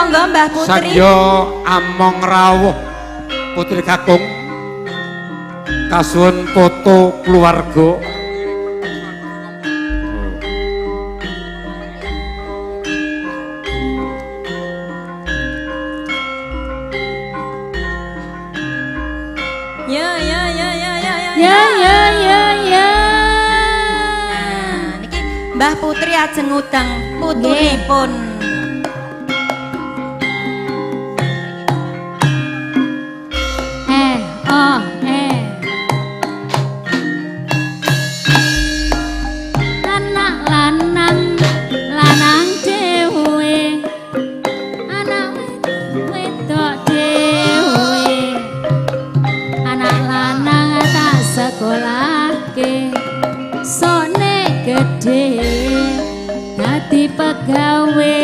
Monggo Mbah Putri. Sagya among rawuh putri kakung kasuwun foto keluarga. Ya ya ya ya ya ya. Ya ya ya ya. Nah, niki Mbah Putri ajeng ngudang putunipun. Eh oh eh. Anak lanang lanang dhewe, anak wedok dhewe. Anak lanang tak sekolahke, sone gedhe dadi pegawe.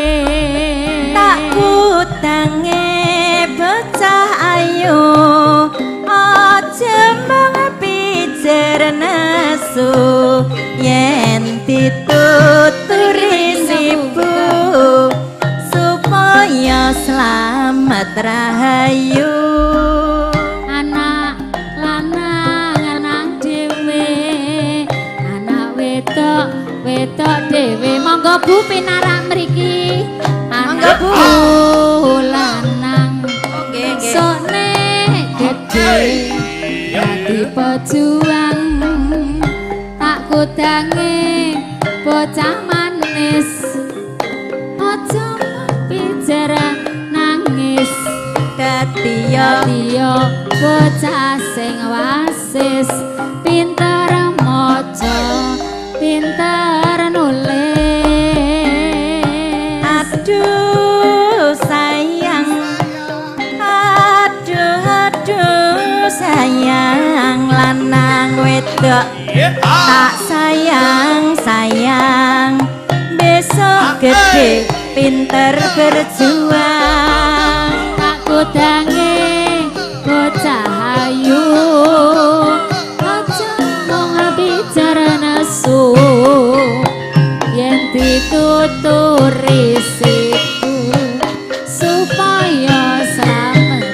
Tak kutange bocah ayu, aja mung pijer nesu, yen dituturi sibu supaya slamet rahayu. Anak lanang lanang dhewe, anak wedok wedok dhewe. Monggo Bu pinarak mriki. Monggo, Bu. Anakku lanang Oh, nggih nggih. sone gedhe dadi pejuang, tak kudange bocah manis, aja pijer nangis. Dadi yo Dadi yo bocah sing wasis, pinter maca, pinter nulis. Aduh sayang, aduh aduh sayang, lanang wedok tak sayang sayang, besok gede pinter berjuang. Tak kudange bocah ayu, aja mung bicara nesu, yen dituturi siku supaya slamet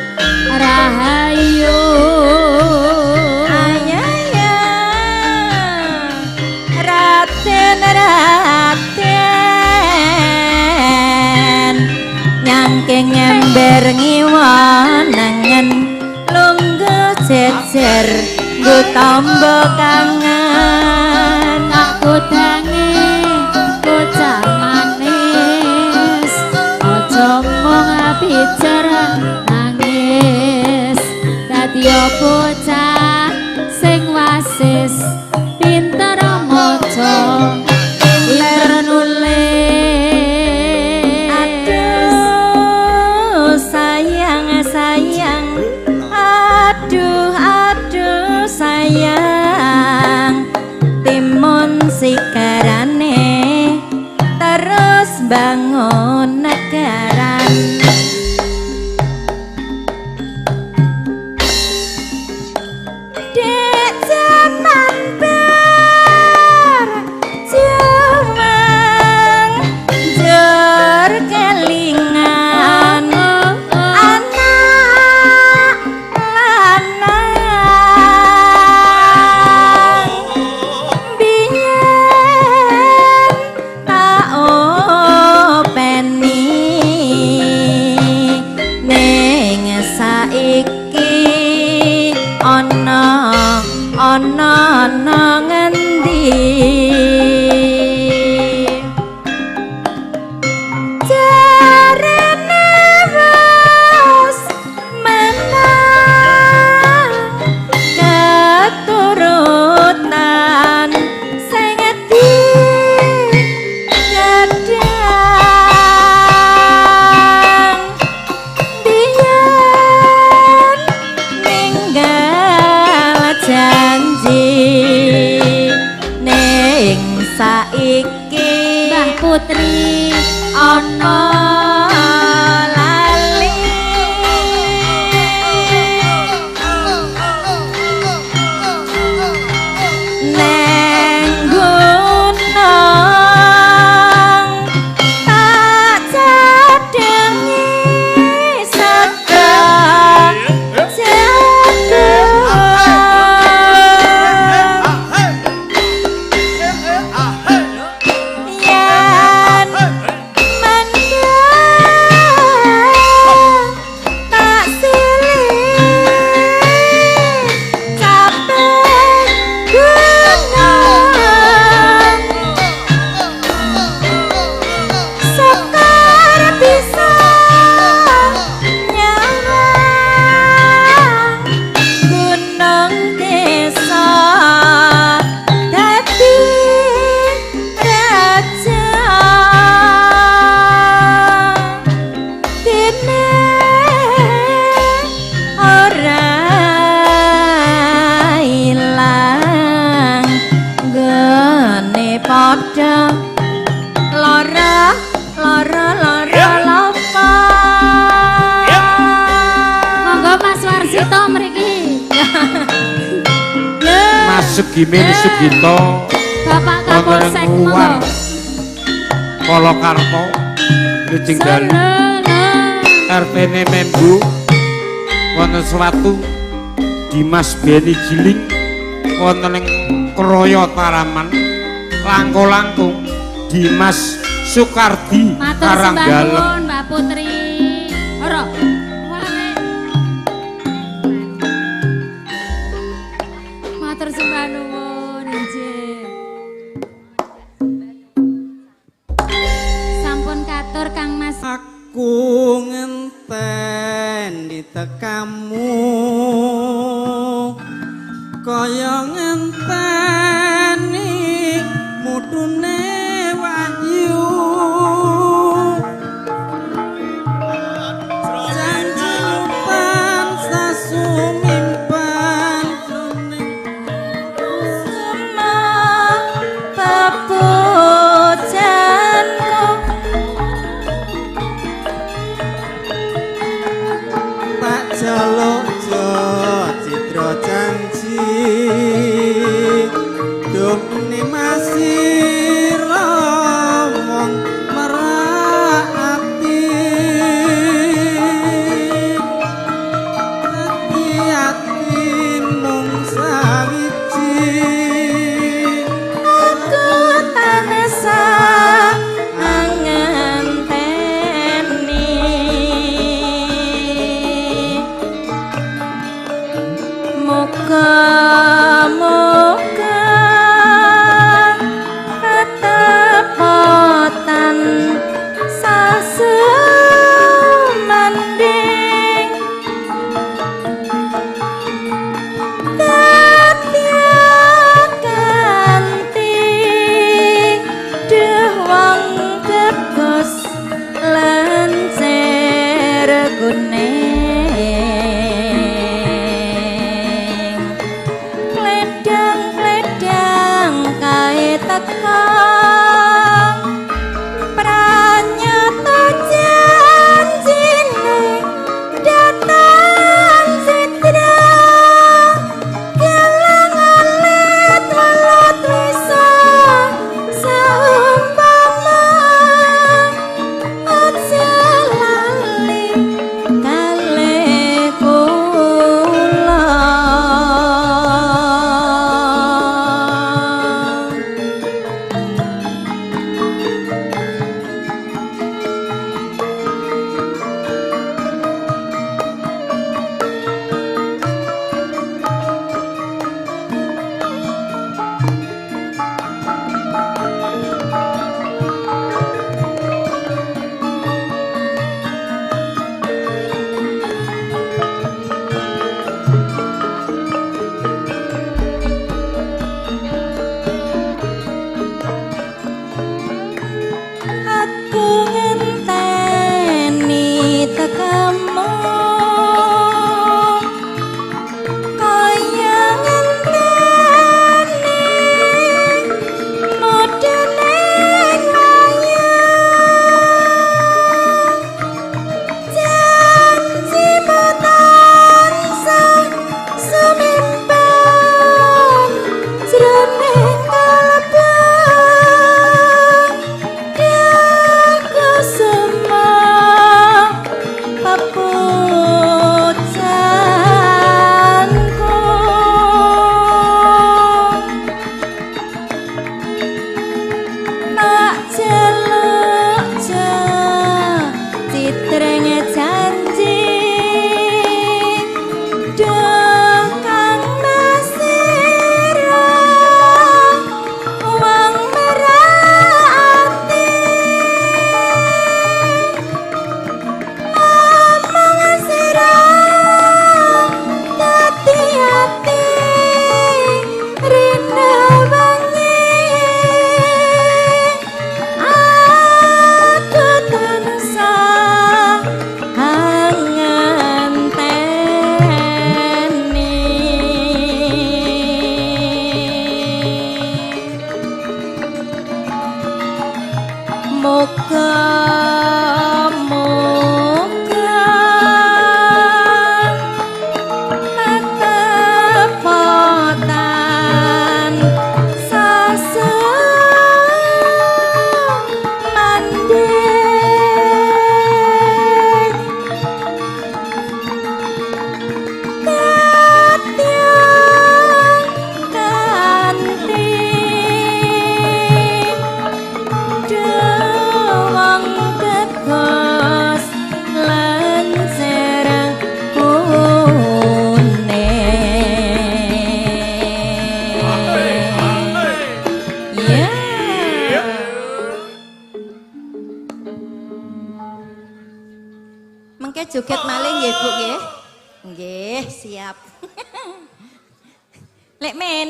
rahayu. Ayaya Raden Raden nyangking ember ngiwa nengen, lungguh jejer nggo tombo kangen. Tak kudange bocah manis, aja mung bicara nangis, dadi bocah sing wasis, pinter maca, pinter nulis. Aduh sayang sayang, aduh aduh sayang, timun sikarane terus bangun negaran. Dek jaman berjuang jur kelingan anak lanang, biyen tak openi ning saiki ana ana ana ngendi. Jarene wis menang keturunan sing digadang, biyen ninggal janji ning Padha lara lara lara lapa. Monggo Mas Warsito mriki. Lho, Mas Sugimin Sugito Bapak Kapolsek wonten monggo. Polokarto Lijing Dalu Solo. RT-ne Membu wonten Swatu Dimas Beni Giling wonten ing Kroyo Taraman langkung-langkung Dimas Sukardi Matur sembah Karanggalem. Nuwun Mbak Putri. Ora. Wale. Matur sembah nuwun injih. Sampun katur Kang Mas. Aku ngenteni tekamu kaya ngenteni mutune wahyu. Muga muga tetepotan sasa mandek katyang kanthi dewang gegos lencer kuning. Ya. Mengke joget malih nggih Bu nggih. Nggih, siap. Lek men.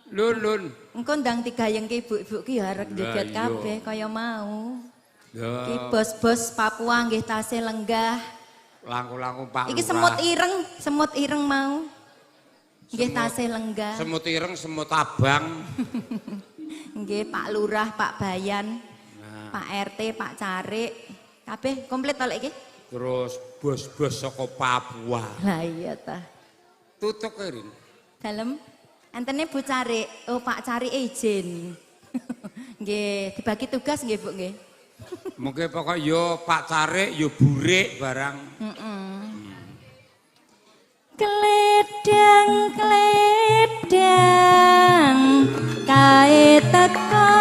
Lun lun. Engko ndang digayengke ibu-ibu ki ya arek joget Lah, iya. kabeh kaya mau. Ya. Ki bos-bos Papua nggih tasih lenggah. Langkung-langkung Pak Iki Lurah. semut ireng mau. Nggih tasih lenggah. Semut ireng, semut abang. Nggih Pak Lurah, Pak Bayan, Nah. Pak RT, Pak Carik. Kabeh komplit to lek iki? Terus bos-bos saka Papua. Lah iya ta. Tutuk Rin. Dalem entene Bu Carik, oh Pak Carik izin. Nggih, dibagi tugas nggih Bu nggih. Mungkin pokok yo Pak Carik, yo Burik barang. Kledang kledang kae teko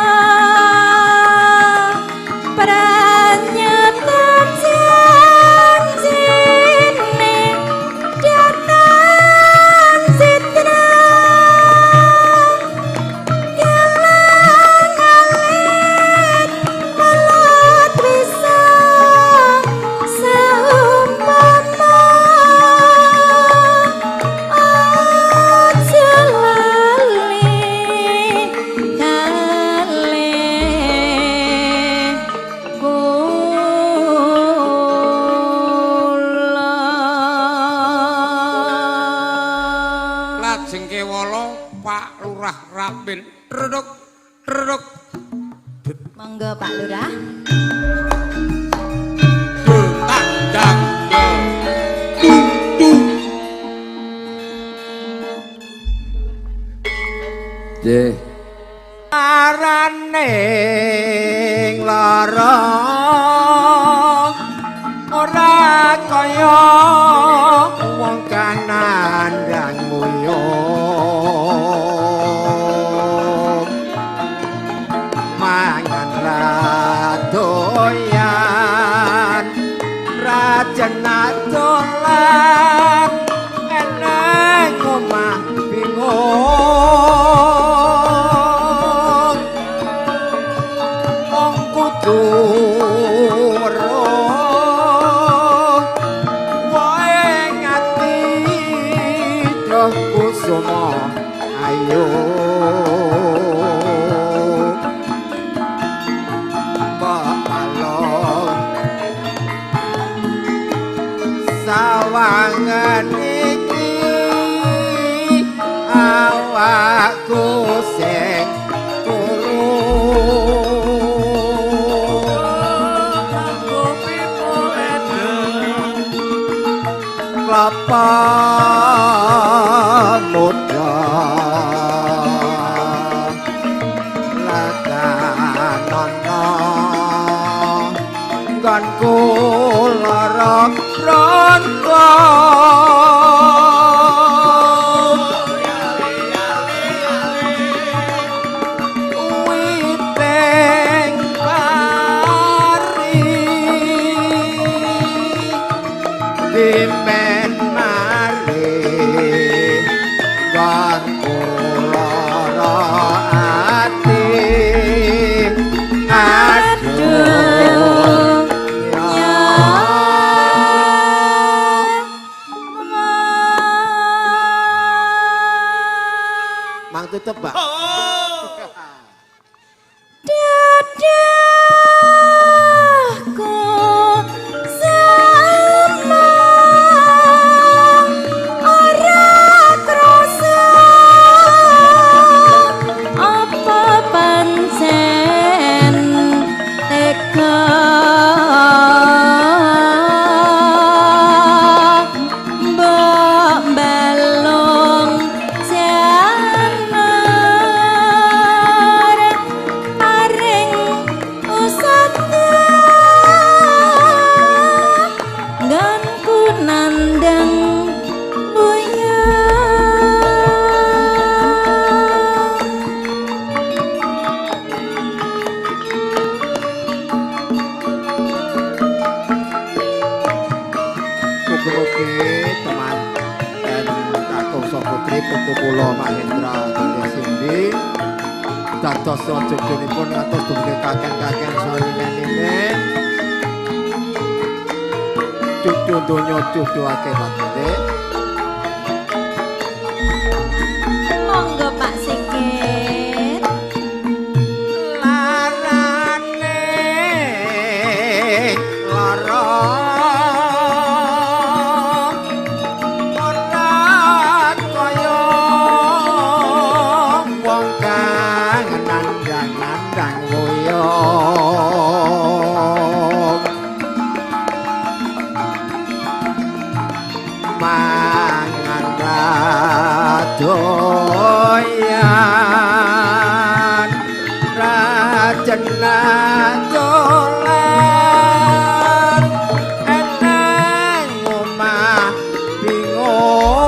pranyata janjine datan citra galang alit mulut bisa seumpama aja lali kalih kula. Lajeng kewala Pak Lurah Rapin. Ruduk, ruduk. Monggo Pak Lurah. Tak dang tung tung. Nggih. Arane lara ora kaya wong kanandang nguyuh mangan radoyan rajena dolan eneng omah bingung wong kudu weruh wae ngati doh kusuma ayo mbok alon sawangan iki awakku sing turu kelapa muda latanono nggonku lara ronto witing pari dimen mari nggonku lara ati aduh ya. Mang tutup, Pak. Dadahku sama ora krasa apa. Cari putu kula Mahendra kalih Cindy dados jodhonipun ngantos dumugi kaken-kaken saha ninen-ninen. Cucu donya cucu akhirat nggih. Monggo Pak Sigit. Larane lara ora kaya wong kang nandhang-nandhang wuyung mangan ra doyan ra jenah dolan eneng omah bingung.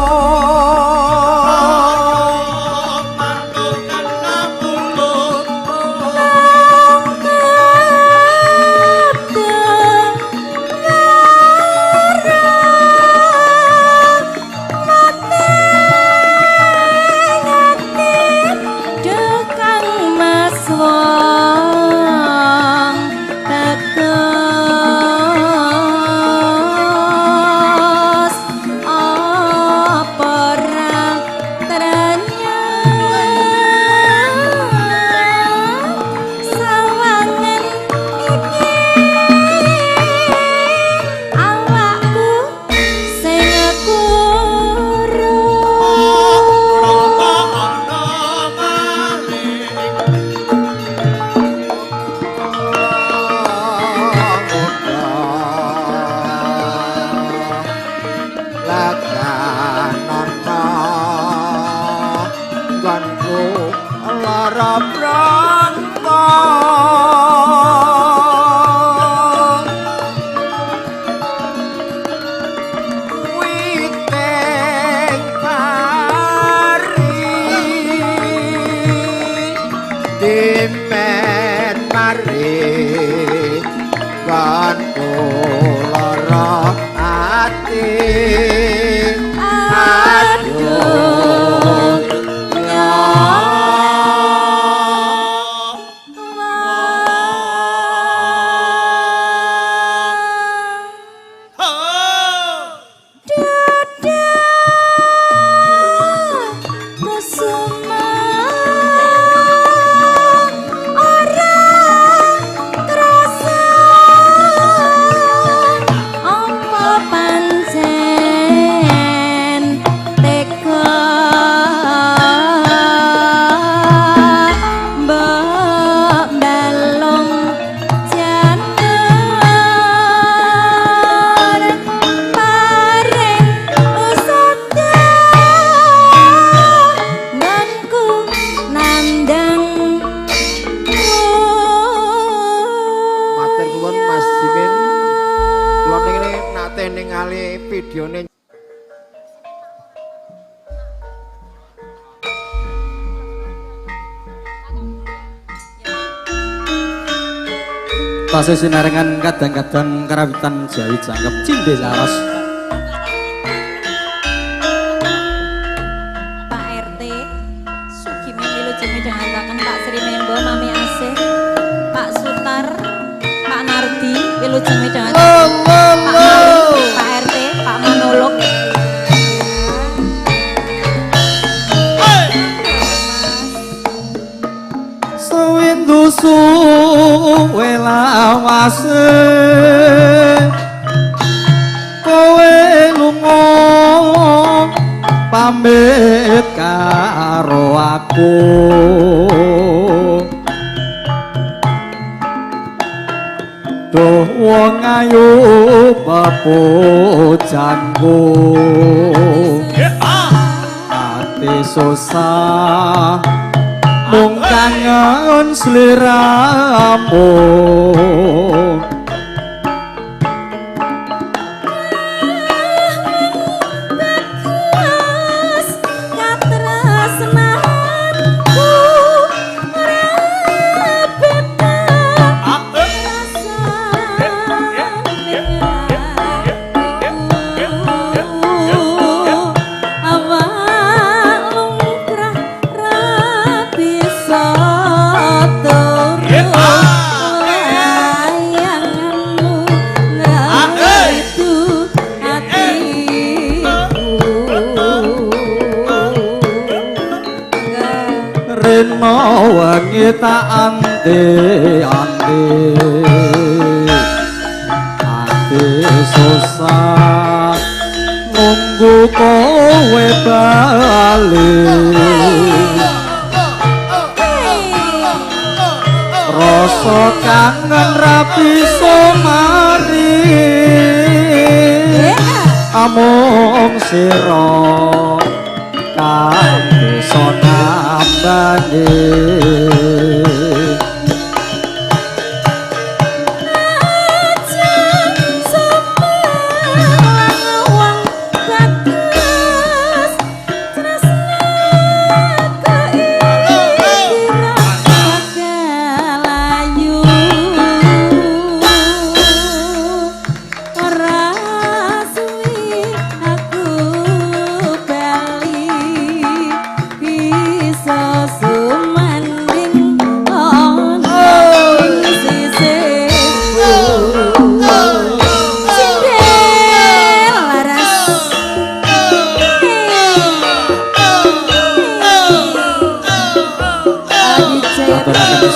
Videone tasih sinarengan kadang-kadang karawitan Jawi jangkep cindhe laras. Pak RT Sugimi wilujeng midhangetaken Pak Sri Membo Mami Asih Pak Sutar Pak Nardi wilujeng midhangetaken Pak Mari, Pak RT Pak Manolok. Sewindu suwe lawase kowe lunga pamit karo aku. Duh wong ayu pepujanku ati susah mung kangen sliramu. Katresnanku ora beda rasane. Rena wengi tak ante-ante ati susah nunggu kowe bali rasa kangen ra bisa mari amung sira kang bisa nambani.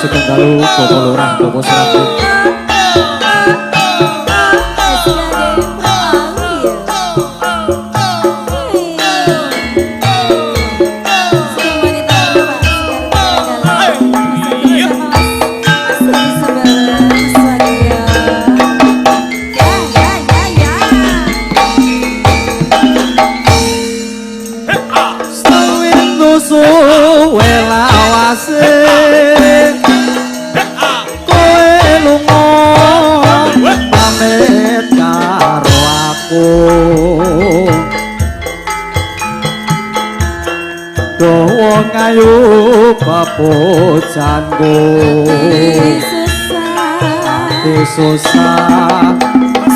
Sugeng dalu Bapak Lurah, Bapak Serabu. Suwe lawase kowe lunga pamit karo aku dawa ngayu papojanku ati susah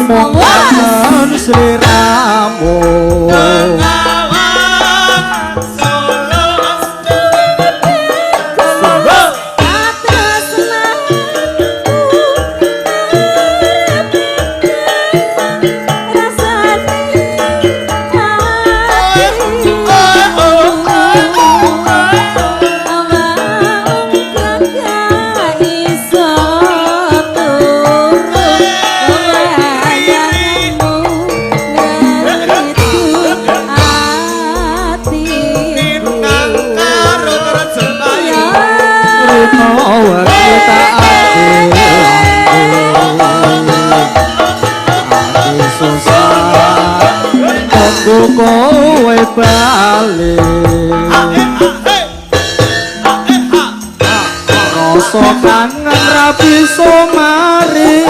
mung kangen sliramu. Kowe bali rasa kangen ra bisa mari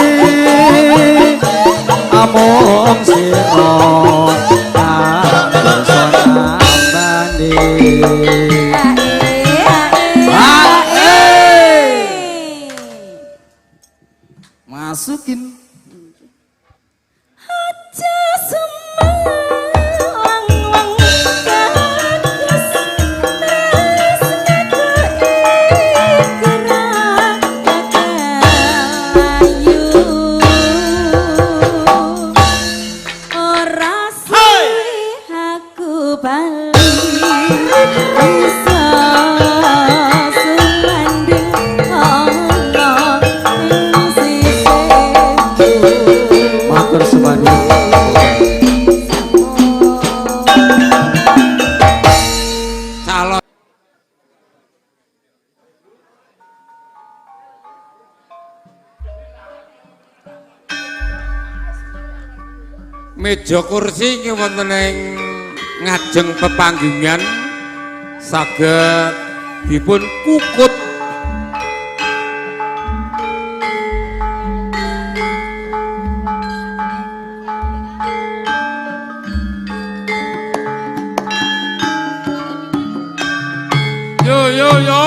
amung sira kang bisa nambani. Masukin meja kursi iki wonten ing ngajeng pepanggungan saged dipun kukut. Yo yo yo.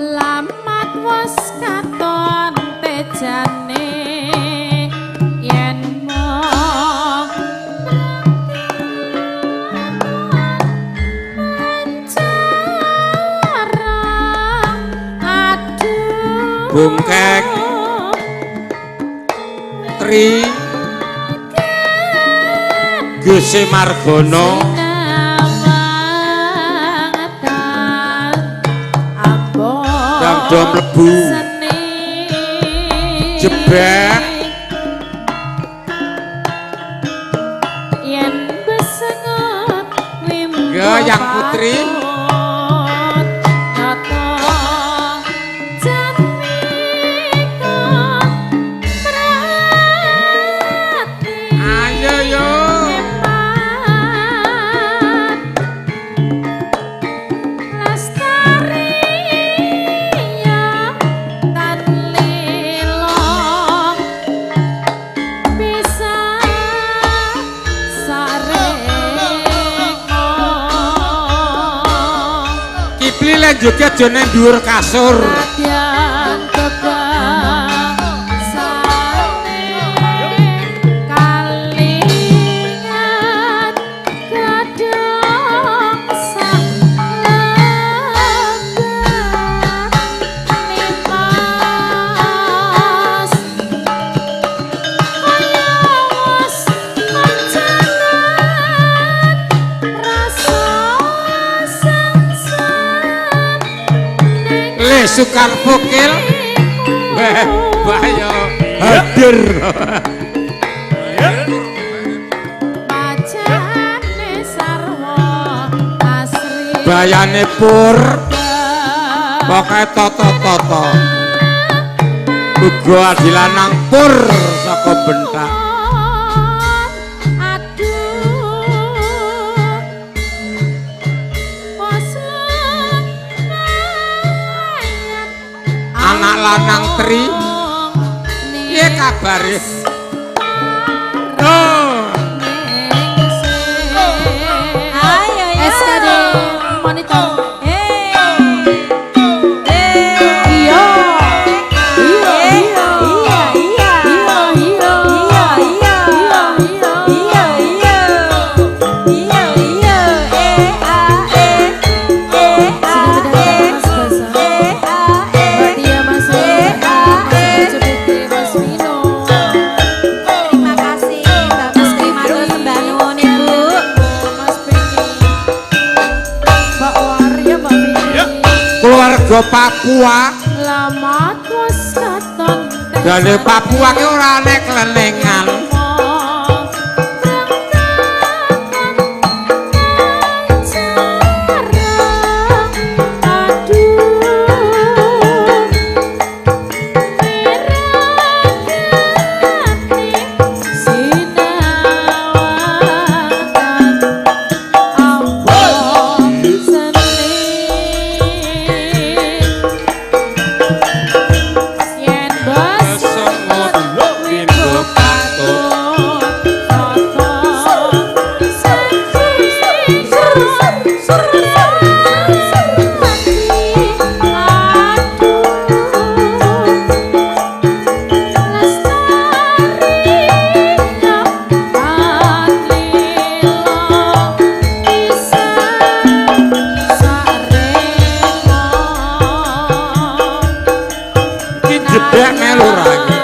Lamat wis katon tejane yen mung mencara aduh Bungkek Tri Gusti Margono. Dam mlebu. Jebek. Yen besengot wimbo Yang putri. Ayo yo. Kipli lan joget aja nang dhuwur kasur. Le sukar fokil. Bahaya hadir. Bayane pur. Pokoke toto-toto. Uga adilanang pur saka bentak. Anak lanang tri. Piye kabare? Oh. Ayo yo. SKD monitor. Iya. Iya iya iya. Iya iya. Iya iya. Iya iya. E A E E A E E A E. Terima kasih Bapak Sri matur sembah nuwun Ibu. Keluarga Papua. Dane Papua ki ora ana klenengan. Iki jebek melu ora iki.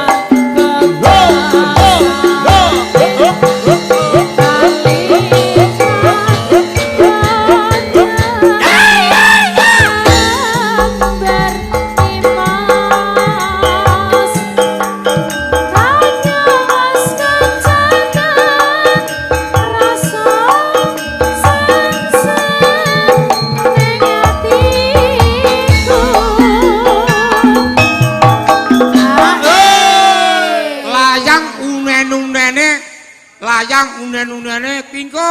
Layang unen-unene, layang unen-unene kuwi engko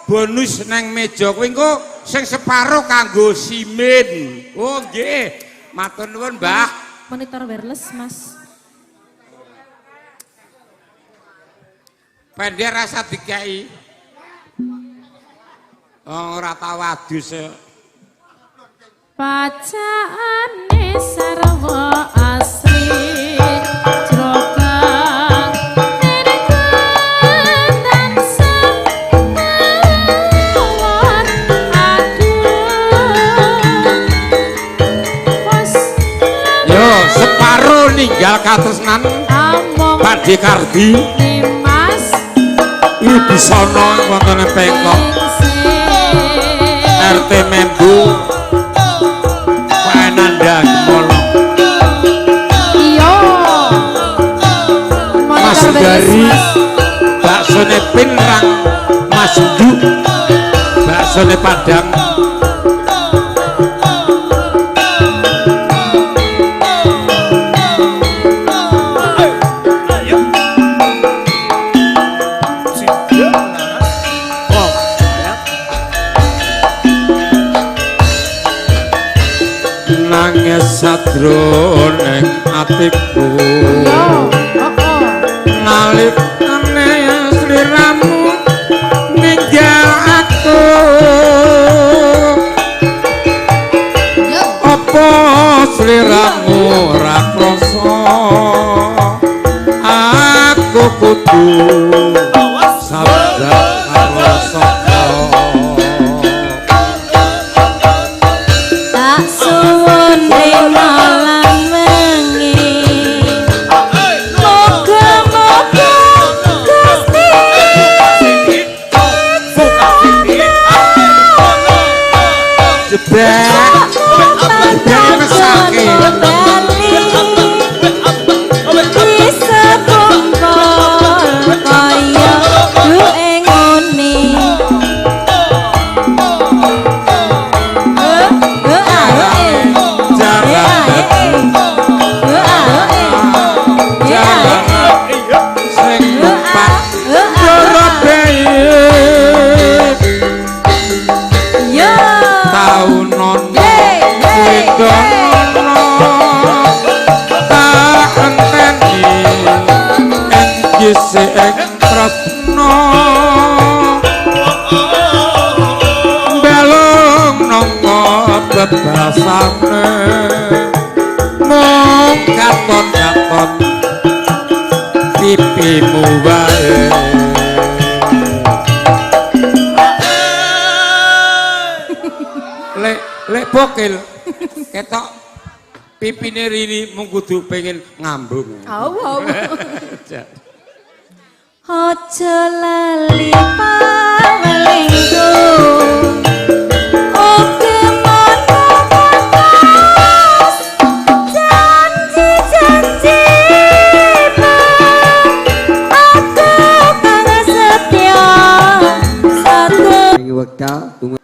bonus nang meja kuwi engko sing separo kanggo simin. Oh nggih. Matur nuwun, Mbah. Monitor wireless, Mas. Pendek rasa dikei. Oh, ora tau adus. Pacaane sarwa asri jrogang tansah mawar aduh pos Yo, separo ninggal katresnan among Pak Dekardi. Nimas Wibisono wonten Pengkok RT Membu Pak Ananda Gemolong. Iya. Mas Gari baksone Pinrang, Mas Nduk baksone Padang. Nangis sadroning atiku nalikane sliramu ninggal aku, apa sliramu ora krasa aku kudu sabar karo sapa. Tak suwun rina lan wengi, muga-muga Gusti Jebak jebak mesake. Bisa kumpul kaya duwe ngene. Sing numpak ndoro bae tau nono wedono tak enteni ing gisik ing tresno balung nangka bebasane mung katon-katon pipimu wae. Lek lek bokil ketok pipine Rini mung kudu pengen ngambung. Au au. Aja lali pawelingku. Oke mono batas janji-janji aku kang setya satu. Ing wekdal tunggu.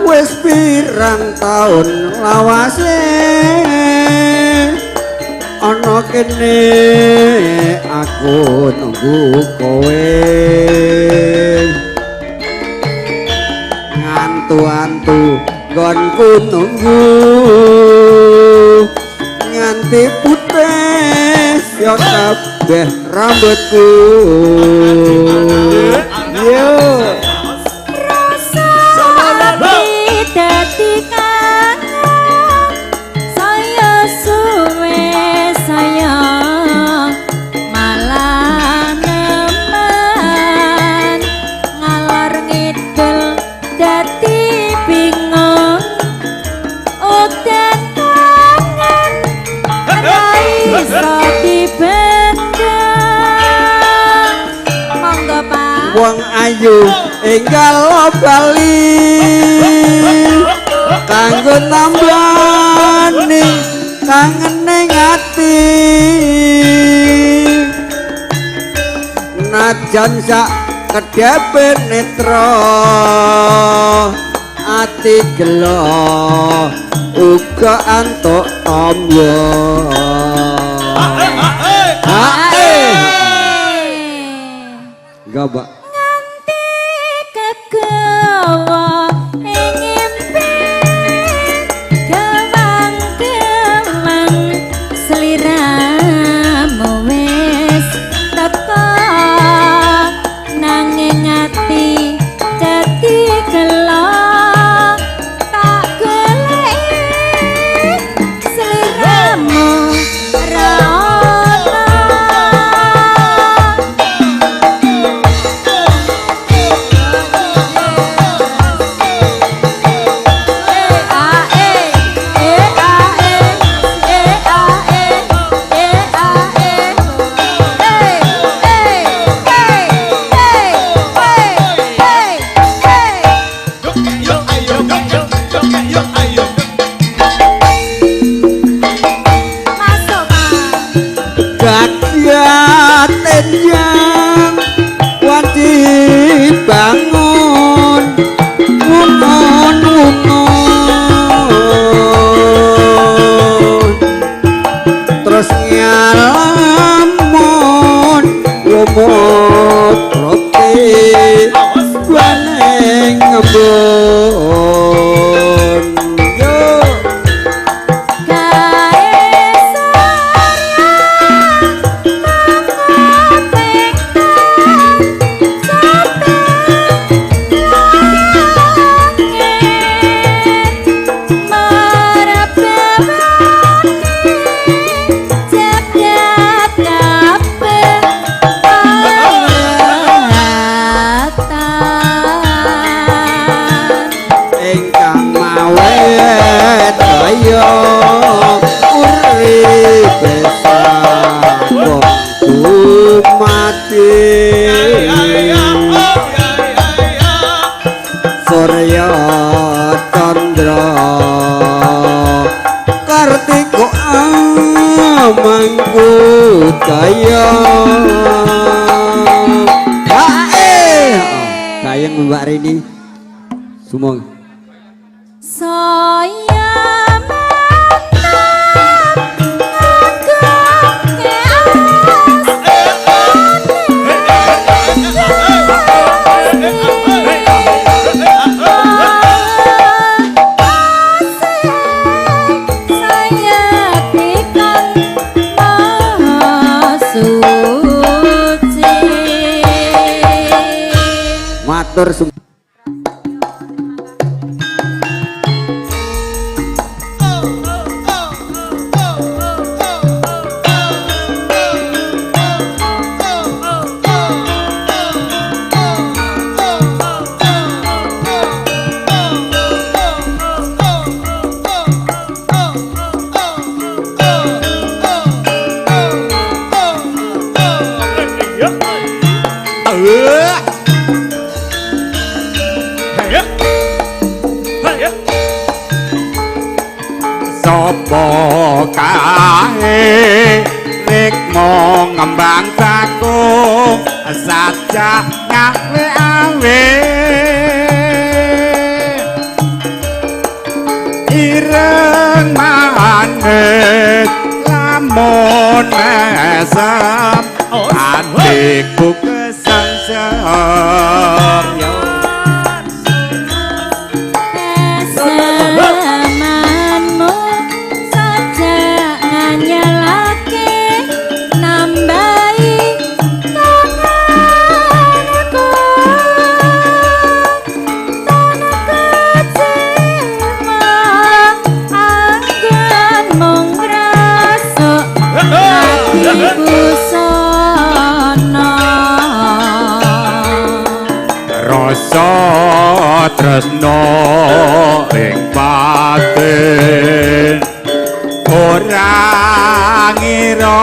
Wis pirang taun lawase ana kene aku nunggu kowe, ngantu-antu nggonku nunggu nganti putih ya kabeh rambutku. Yo Rasa ati dadi kangen, saya suwe saya malah nemen ngalor ngidul dadi bingung udan kangen ra iso dibendung. Monggo Pak. Wong ayu enggal bali kanggo nambani kangene ati, najan sak kedhepe netra ati gelo uga antuk tombo. Enggak, Mbak. Nganti kegawa ing impi gewang-gewang. Jaya uripe sampun mati Surya Chandra Kartika Mangkujaya. Gayeng Mbak Rini sumong saya mantap ngagungke saya tikan maha suci. Matur sumong. Sapa kae rikma ngembang bakung sajak ngawe-awe ireng manis lamun mesem atiku kesengsem. Esemanmu saja nganyelake nambahi kangenku tan kecewa anggen mung ngrasuk ati busana rasa tresno ing batin ora ngira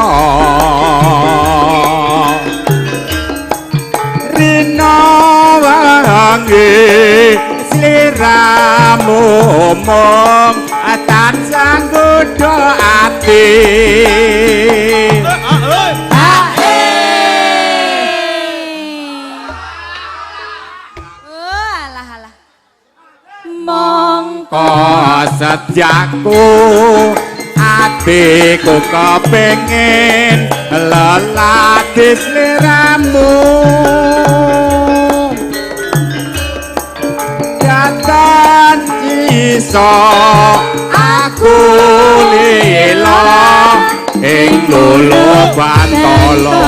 rina wangi sliramu mung tansah nggodha ati. Oh, alah alah. Mongko Setyaku atiku kepengin lelaki sliramu datan iso aku lila ing lolo pantala.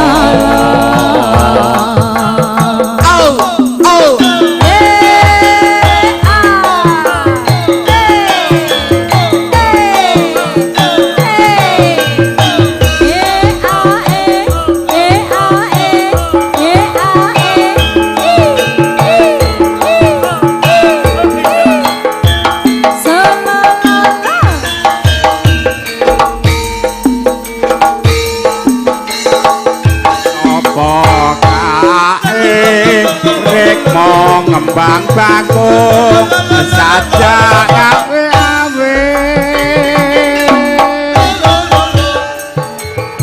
Oh oh. E A E E A E E A E I I I I Semangat. Apa kae rikma ngembang bakung sajak awe-awe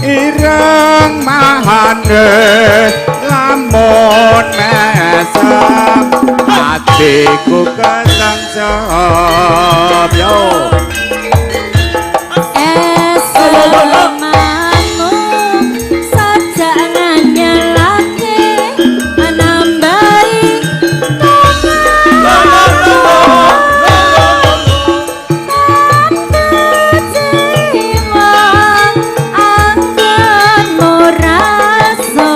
ireng mahane lamun mesem atiku kesengsem yo. Esemanmu saja nganyelake nambahi kangenku tan kecewa anggenmu rasa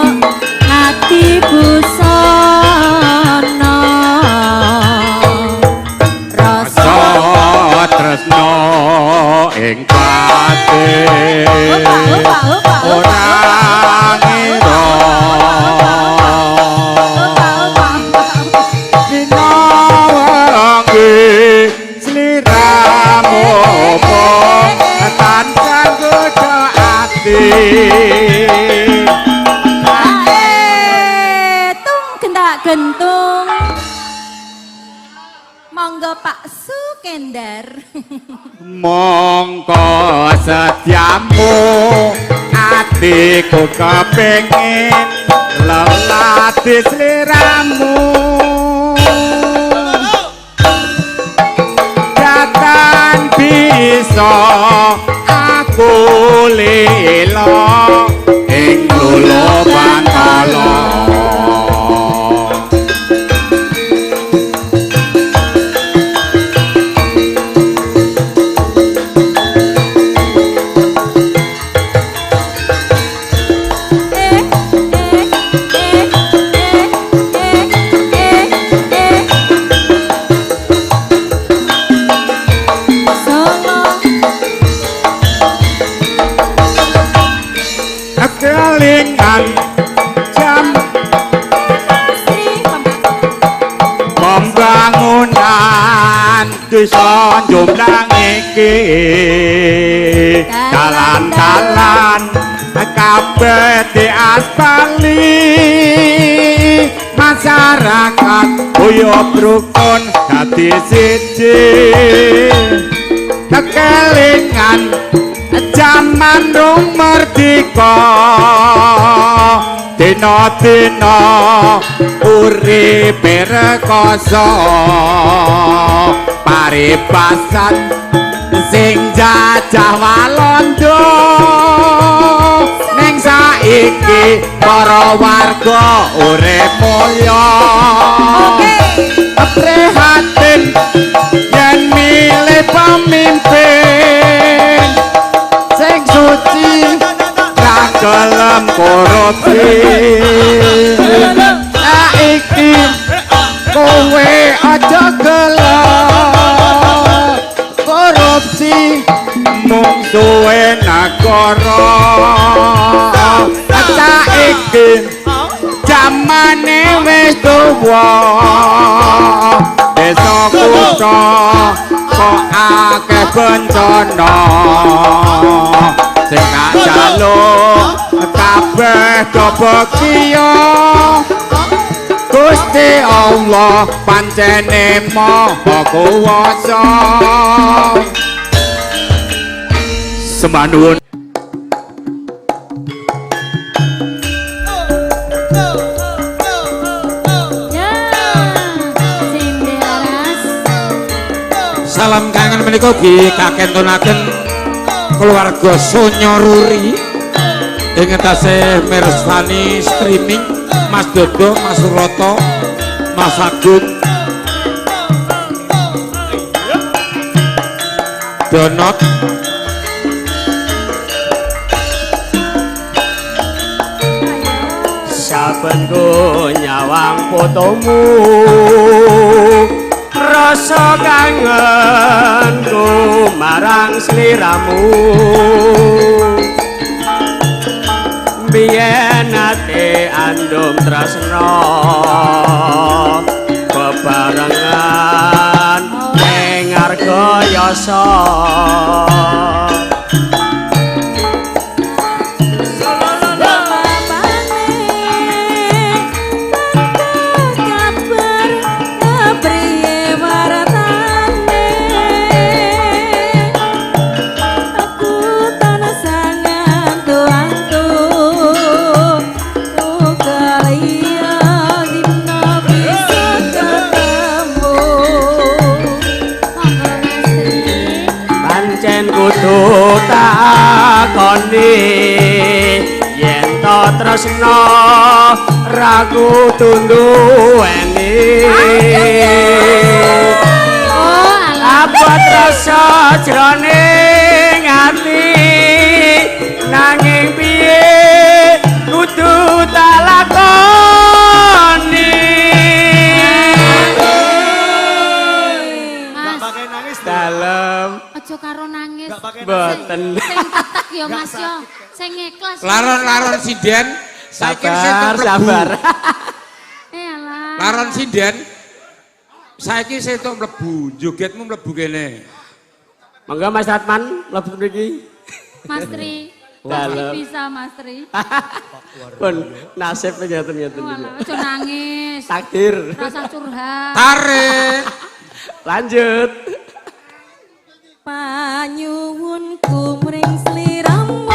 ati busana rasa Rasa tresno ing batin opa opa opa ora ngira opa opa dina wengi sliramu apa Tung gentak gentung. Monggo Pak Sukendar. Mongko setiamu atiku kepengin lelati sliramu, datan bisa aku lilo ing lolo pantala. Eh eh eh eh eh eh eh. Solo. Kelingan jam Sri pembangunan desa Jomblang iki, dalan-dalan kabeh diaspali, masyarakat guyub rukun dadi siji. Kelingan jaman rung merdika, dina-dina uripe rekoso, paribasan sing jajah Walanda ning saiki para warga urip mulya. Oke. Prihatin yen milih pemimpin sing suci ra gelem korupsi. Saiki kowe aja gelem korupsi, mungsuhe negara. Saiki jamane wis tuwa, desa kutha kok akeh bencana, sing tak jaluk kabeh do bekya. Gusti Allah pancene maha kuwasa. Sembah nuwun. Ya, Cindelaras. Salam kangen menika ugi kakentonaken keluarga Sonyoruri ing tasih mirsani streaming, Mas Dodo, Mas Suroto, Mas Agung, Donot, Saben ku nyawang fotomu, rasa kangenku marang sliramu. Biyen ate andum tresna bebarengan ning Argayasa. Kabar kepriye waratane, aku tansah ngantu-antu uga liya dina bisa ketemu. Monggo Mas Tri. Pancen kudu takoni yen to tresna ra kudu nduweni. Oh, alah. Abot rasa jroning ati, nanging piye kudu tak lakoni. Mas, Dalem aja karo nangis. Mboten. Sing tetek ya Mas ya. Sing ikhlas. Laron-laron sinden saiki sing Sabar, mlebu. sabar. Eh alah. Laron sinden saiki setuk mlebu, jogetmu mlebu kene. Monggo Mas Ratman mlebu mriki. Mas Tri. Dalem. Bisa Mas Tri. Pun nasib ngeten-ngeten iki. Aja nangis. Takdir. Rasa curhat. Tarik. Lanjut. Panyuwunku mring sliramu.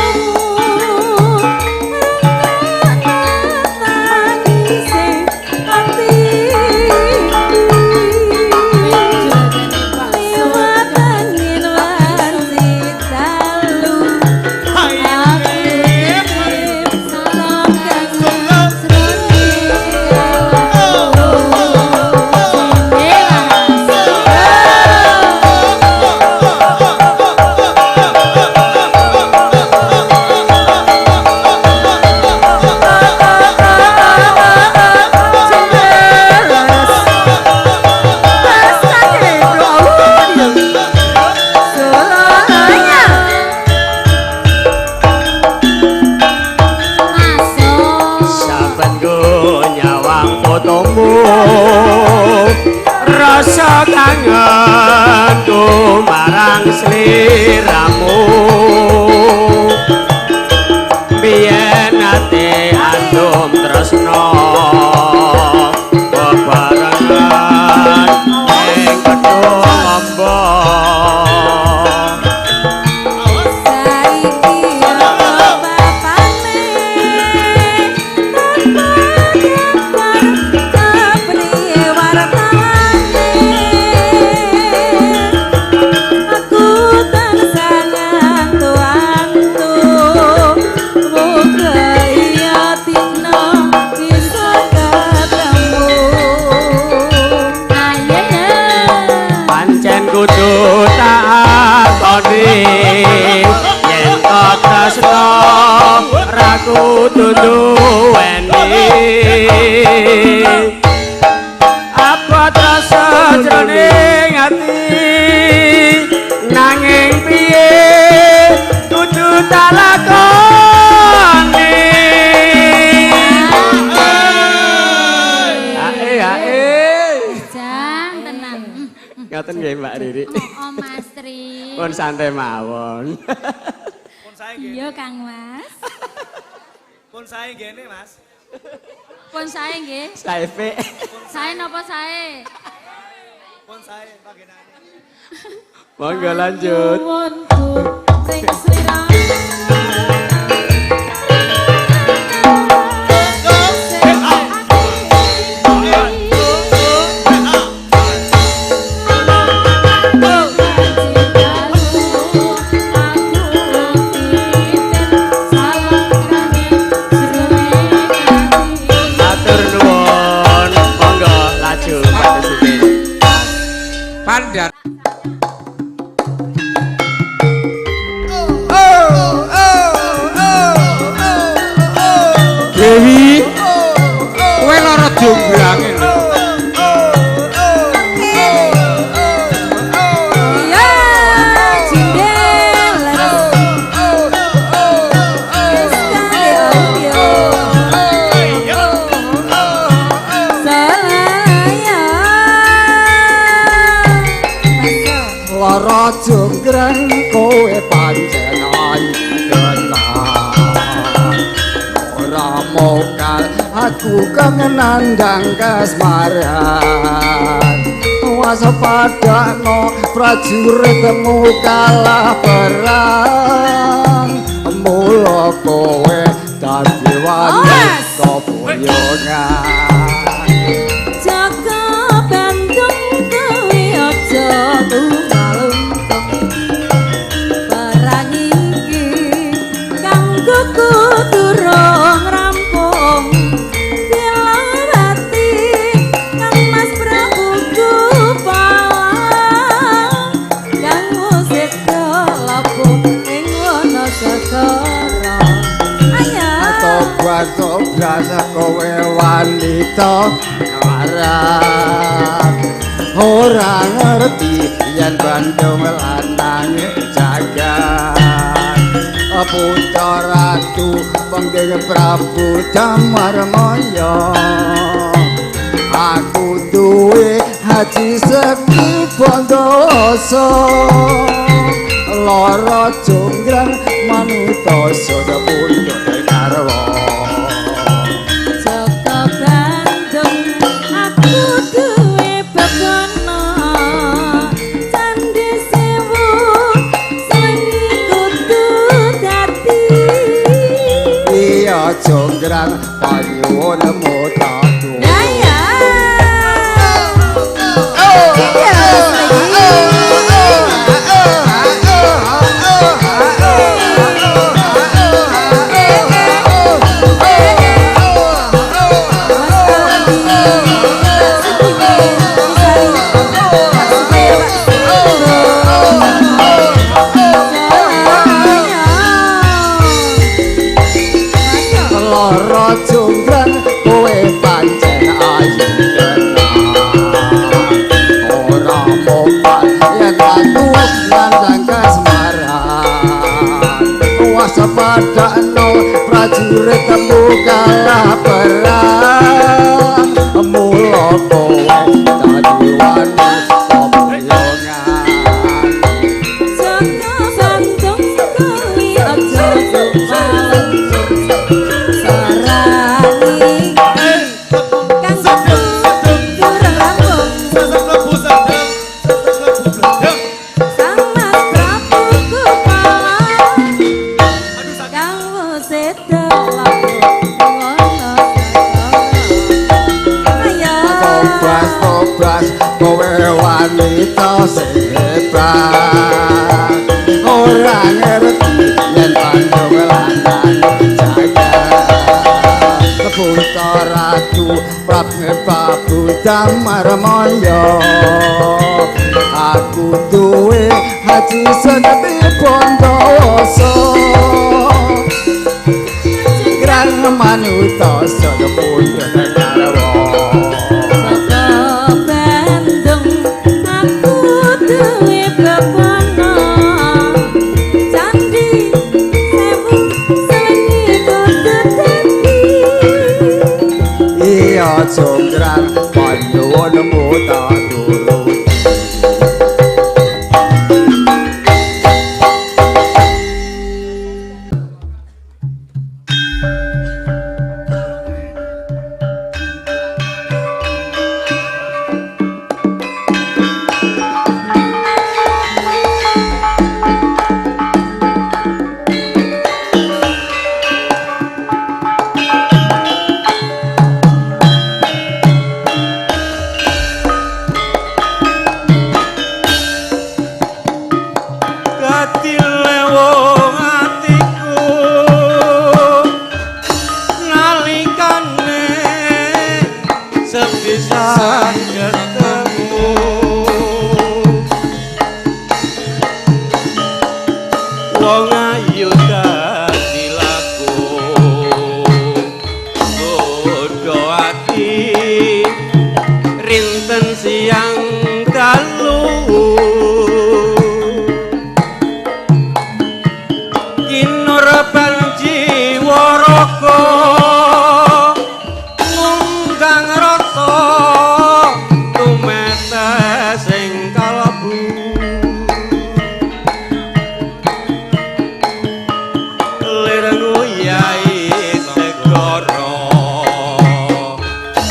Rasa kangenku marang sliramu. Biyen ate andum tresno bebarengan ing gedhong amba. Kudu takoni yen tresno ra kudu duweni. Apa trasa jroning ati nanging piye kudu tak lakoni. Ae ae. Jang tenan. Ngaten nggih Mbak Riri. Oh, Mas Tri. Pun santai mawon. Pun sae nggih. Iya Kang Mas. Pun sae nggene Mas. Pun sae nggih. Sae pe. Sae napa sae? Pun sae panggenane. Monggo lanjut. Pandar. Dewi, kowe lara jomblange lho. Iya, jendel Lara jonggrang kowe pancen ayu ora mokal aku kangen nandang kasmaran. Waspadakno prajuritmu kalah perang. Mula kowe dadi wanita boyongan. Jaga Bandung kowe aja lupa. Perang iki kanggo kudu rong rampung. Dilawati Kang Mas Prabu Gupala kang musika labuh ing wana segara. Ayo Tobat kowe wanita waras. Ora ngerti yen Bandung lanang jagat. Putra ratu pengging Prabu Damarmaya. Aku duwe haji sekti Bondowoso. Lara jonggrang manuta sada pundhut garwa. Joko Bandung aku duwe bebana candhi sewu sewengi kudu dadi. Iya jonggrang panyuwun mutatu. Nah ya. Iya Lara jonggrang kowe pancen ayu tenan. Ora mopan yen aku nandang kasmaran. Waspadakno prajurit temu kalah perang. Mula kowe dadi wani pemulungan. Joko Bandung kuwi aja lupa. Sarani kang kurang rampung. Sesek mlebu sedeng, sesek mlebu bledeng. Sang Mas Prabu Kupala Aduh sakit. kang seda laku wono ayo. Tobas tobas kowe wanita sing hebat. Ora ngerti yen Bandung lanang jagat. Putra Ratu Prabu Damarmaya. Aku duwe haji sekti Bondowoso. Jenggrang manuta sada pundhut garwa. Joko Bandung aku duwe bebana candhi sewu sewengi kudu dadi. Iya jonggrang panyuwun mutaturuti. Dadi lewong atiku nalikane sepisan ketemu. Wong ayu dadi laku godho ati rinten siang dalu. Kinurban jiwa raga ngundang rasa tumetes ing kalebu. Lir nguyai segara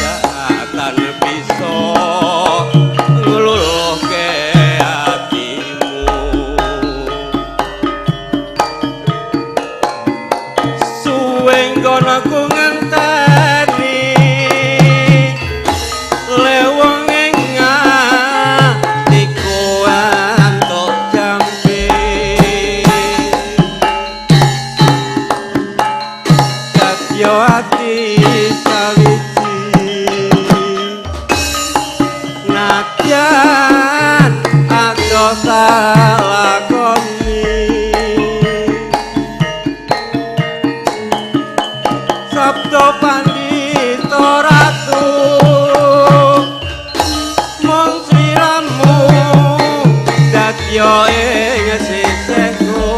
jatan bisa ngluluhke atimu. Suwe nggono ku ngenteni lewong ing atiku antuk jambe. Kadya ati sawiji nadyan adoh salakoni. Sabda pandita ratu mung sliramu dadya ing sisihku.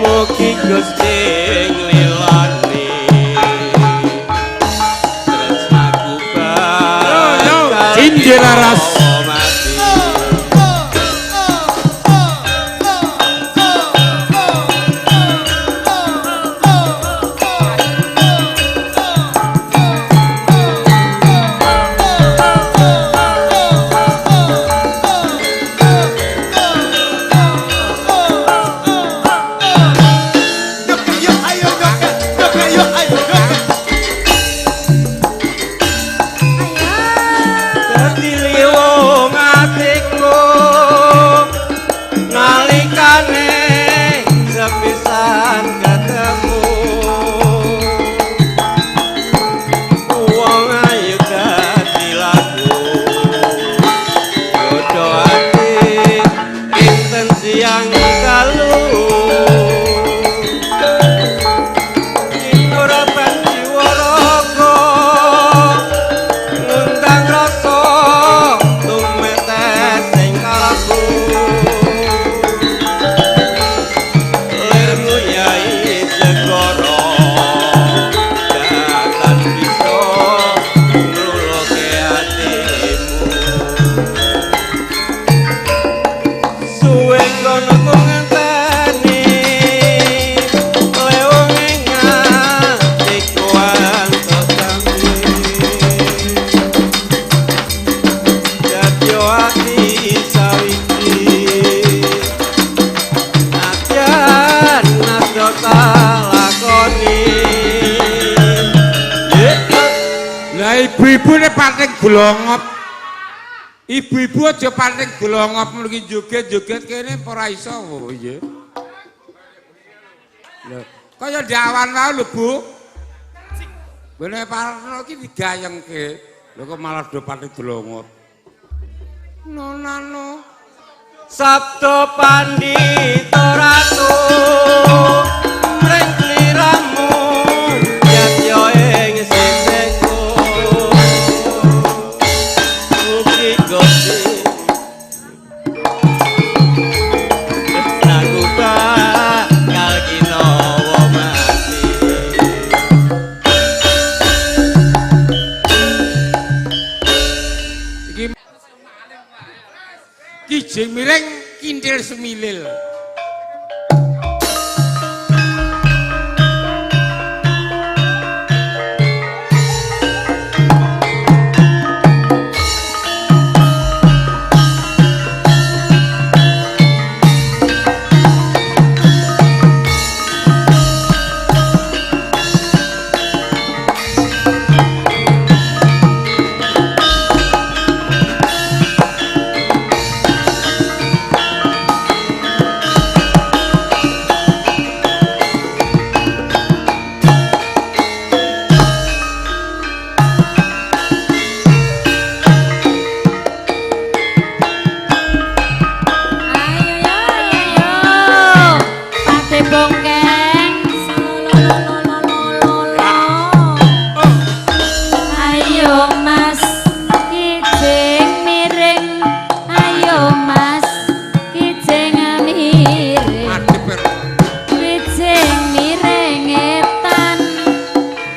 Mugi Gusti nglilani tresnaku bakal Cindelaras. mati. pating glongop. Ibu-ibu aja pating glongop mriki joget-joget kene ora iso. Oh iya. Lho, kaya ndawan wae lho, Bu. Bene Parno iki digayengke. Lho kok malah do pating glongop. No nano. Sabda Pandita Ratu mring sliramu yatya ing sisihku mugi Gusti tresnaku bakal kinawa mati. Iki kijing miring kintil semilil. Ayo yo ayo yo. Pate bongkeng. Ayo Mas kijing miring. Ayo Mas kijing miring. Madhep er. Kijing miring etan.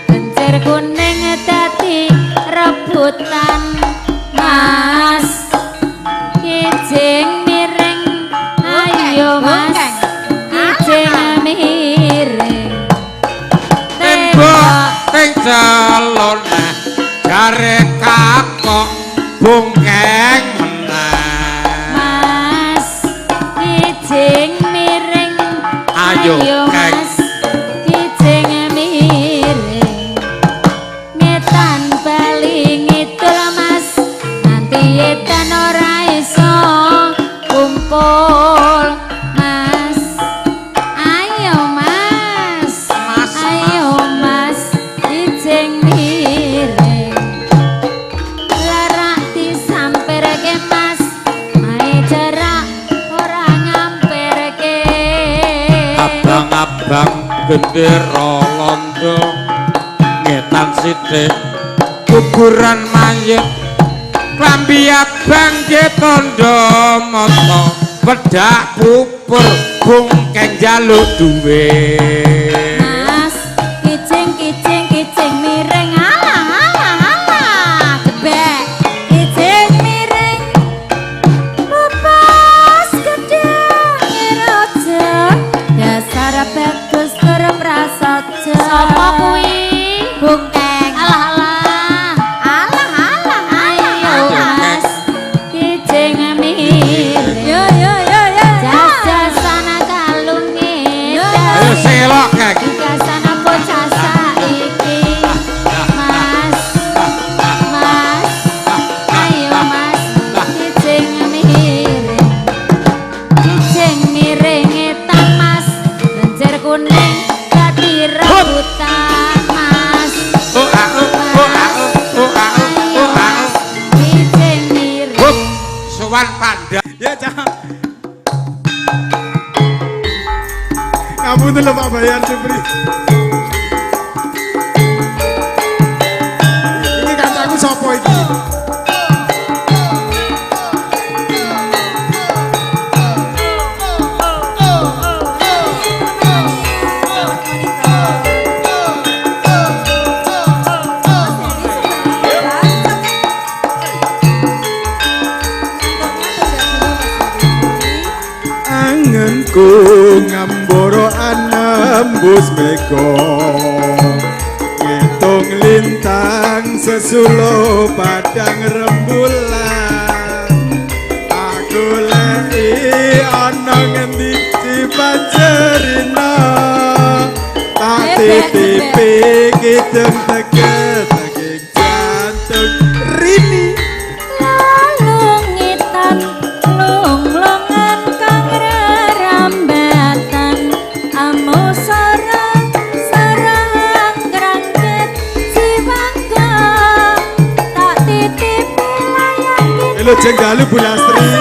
Kencir kuning dadi rebutan. Mas kijing miring. Ayo Mas kijing miring. Tembok teng celone jare kapok bungkeng meneh. Mas kijing miring. Ayo, Keng. Mas kijing miring. Ngetan bali ngidul Mas nanti etan ora iso kumpul Mas. Ayo Mas. Mas, Ayo Mas kijing miring. Lerak disampirke Mas, mae cerak ora ngampirke. Abang-abang gendera londo ngetan sithik kuburan mayit klambi abang nggih tandha mata wedak pupur bungkeng njaluk duwit. Mas kijing kijing kijing miring alah alah alah gebek kijing miring lepas gedhe raja dasar bagus tur prasaja. Sapa kuwi? Bungkeng. Alah alah alah alah. Ayo Mas kijing miring. Yo yo yo yo. Jas-jasana kalunge. Ayo selok Keng. Dikasana bocah saiki. Mas, Mas, ayo Mas, kijing miring. Kijing miring etan Mas, lenjer kuning dadi rebutan Mas. Oh ah oh oh ah oh ah Ayo oh ah. Mas, kijing Hup, miring. sowan panda. Ya, Cak. Ngapunten lho Pak Bayar Jupri. Iki kancaku sapa iki? Angenku ngamboro anembus mega ngitung lintang sesulo padang rembulan aku lei ana ngendi cipanjerina tak titipi kidung tege tege jantung rina. Wilujeng dalu Bu Lastri.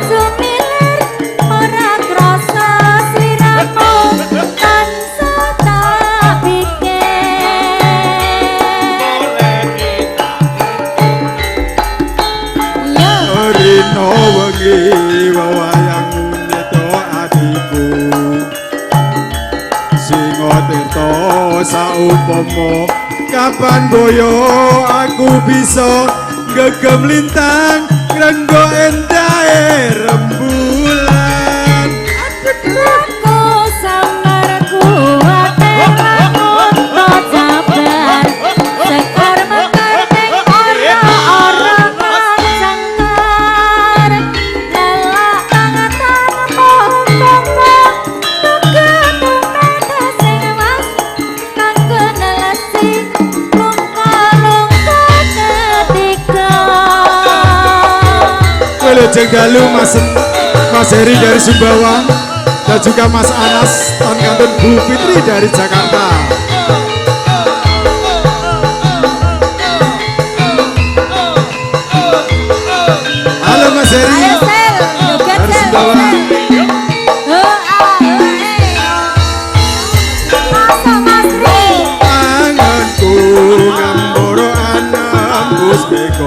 Sumilir ora krasa sliramu tansah tak pikir. Yo. Rino wengi wewayang neto atiku. Singo tirta saupama kapan boyo aku bisa gegem lintang ngrenggo endahe rembulan. Aku samar kuwate lamun to jabar sekar mekar ning ora-ora kang cengkar lelak kang tanpa umpama tuku sing mas kanggo nelesi lungka-lungka ketika. Wilujeng dalu Mas Mas Heri dari Sumbawa dan juga Mas Anas tan kantun Bu Fitri dari Jakarta. Halo Mas Heri. Ayo sel, joget Dari sel. Sumbawa. He a he e. Masa Mas Ri. Anganku ngamboro anambus bego.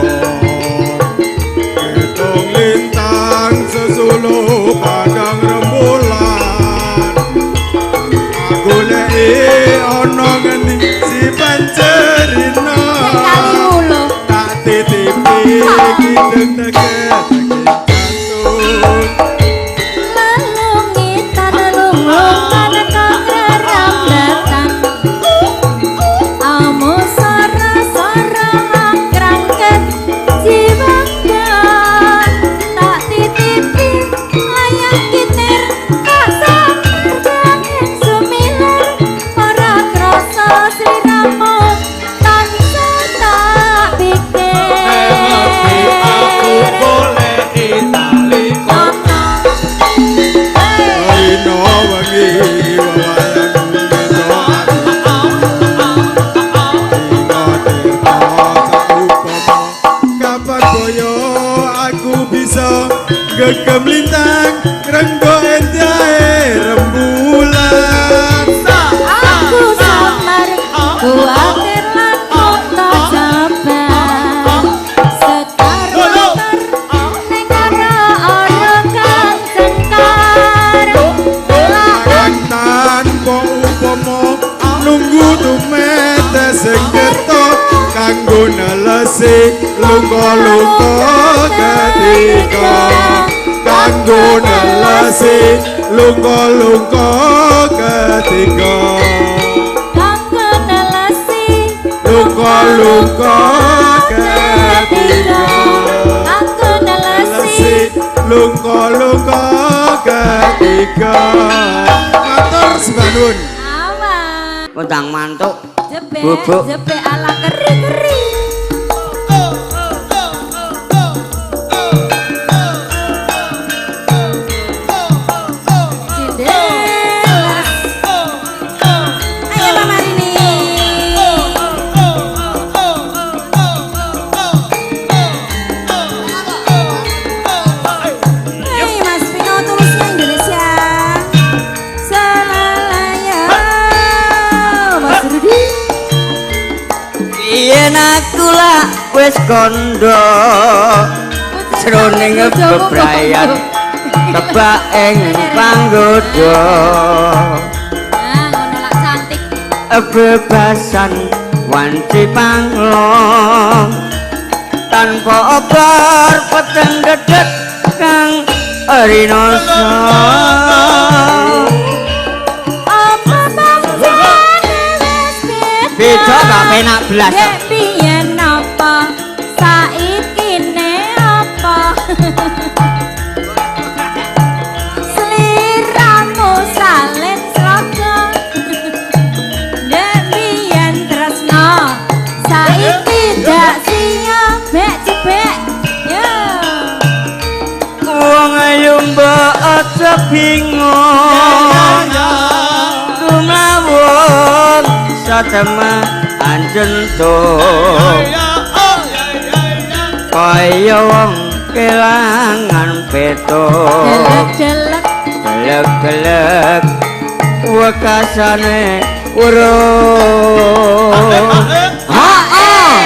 Hitung lintang sesulu padang rembulan. Aku leki ana ngendi si pancerina. Kalimu lho. Tak titipi kidung teke-teke jantung. Lelungitan lulungan kang rerambatan. Amu sora-sora krangket jiwakan. Tak titipi layang kitir tak samar sumilir ora krasa sliramu tansah tak pikir. Rino wengi wewayang neto atiku. Singo tirta saupama kapan boyo aku bisa gegem lintang ngrenggo endahe rembulan. Aku samar kuatir lan unta jabar sekar mekar ning ora-ora kang cengkar. Kang tanpa upama nunggu tumete sing kerta kanggo nelesi lungka-lungka ketika. Kanggo nelesi lungka-lungka ketika. Kanggo nelesi Lungka-lungka ketika. Kanggo nelesi Nelesi lungka-lungka ketika. Matur sembah nuwun. Awan Wendang mantuk. jebek Bubuk. jebek ala keri-keri. Cindelas. Ayo Mama Rini. Hai Mas Vino tulisnya Indonesia. Selalaya Mas Rudi. Yen aku lak wis kandha jroning bebrayan kebak ing panggoda. Nah, ngono lak cantik. Bebasan wanci panglong tanpa obor peteng dedet kang rinoso. Apa bangsane wis beda? Beda gak penak blas. Dek biyen apa? Saiki ne apa? Sliramu salin sloga. Dek biyen tresno, saiki dak siyo bek jebek. Yo. Wong ayu mbok aja bingung kumawon satema anjentuk. Kaya wong kelangan petuk. Delek-delek Gelek-gelek wekasane urung. Heeh.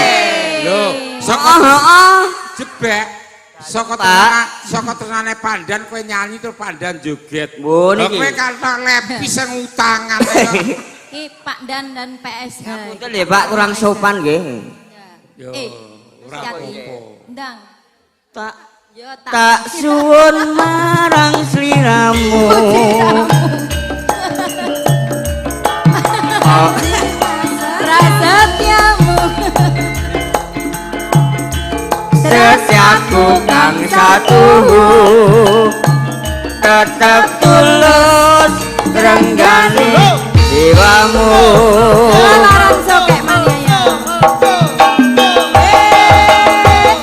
Lho, saka Heeh. jebek saka saka tresnane Pandan kowe nyanyi terus Pandan joget. Mbok Lha niki. kowe kathok lepis sing utangan. Ki Pak Dan dan PSH. Punten ya Pak, kurang sopan nggih. Yo, Eh, ora hati-hati. apa-apa. Ndang. Tak Yo tak. tak suwun marang sliramu. Oh, Prasetyamu. setiaku kang satu tetep tulus renggane jiwamu. Lalaran sokek mania ya. Eh,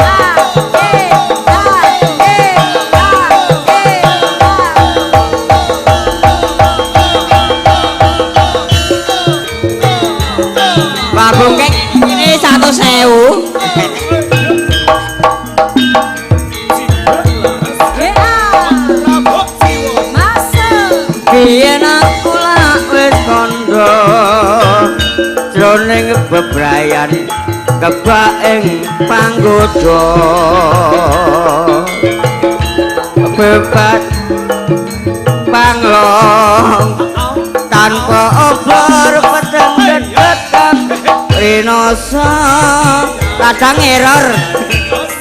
ah, eh, ah, eh, ah, eh, ah. Pak Bungkek ini 1.000. Eh, ah. Masuk. Biyen aku lak wis kandha jroning bebrayan kebak ing panggoda bebat panglong tanpa obor peteng peteng rinoso kadang error.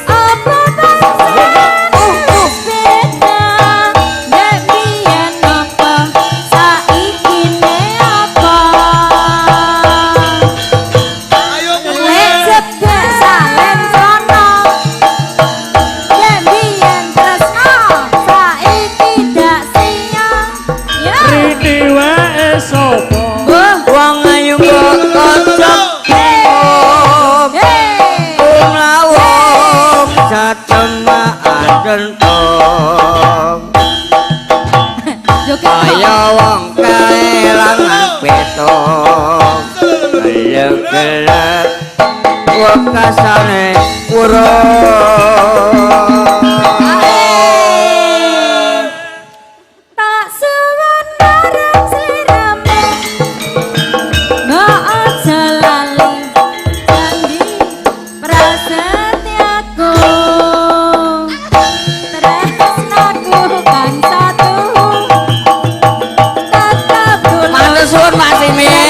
Apa pancen beda nek biyen apa saiki ne apa lek jebak salen sono nek biyen tresno saiki dak sia ya Rini wae sapa? Wah, Wong ayu kok kocok hey lawong satemaan kentong joget kaya wong kelangan petong gelek-gelek wekasane urung. Tak suwun marang sliramu mbok aja lali janji prasetyaku tresnaku kang satu tetep tulus Matur suwun Pak Simin.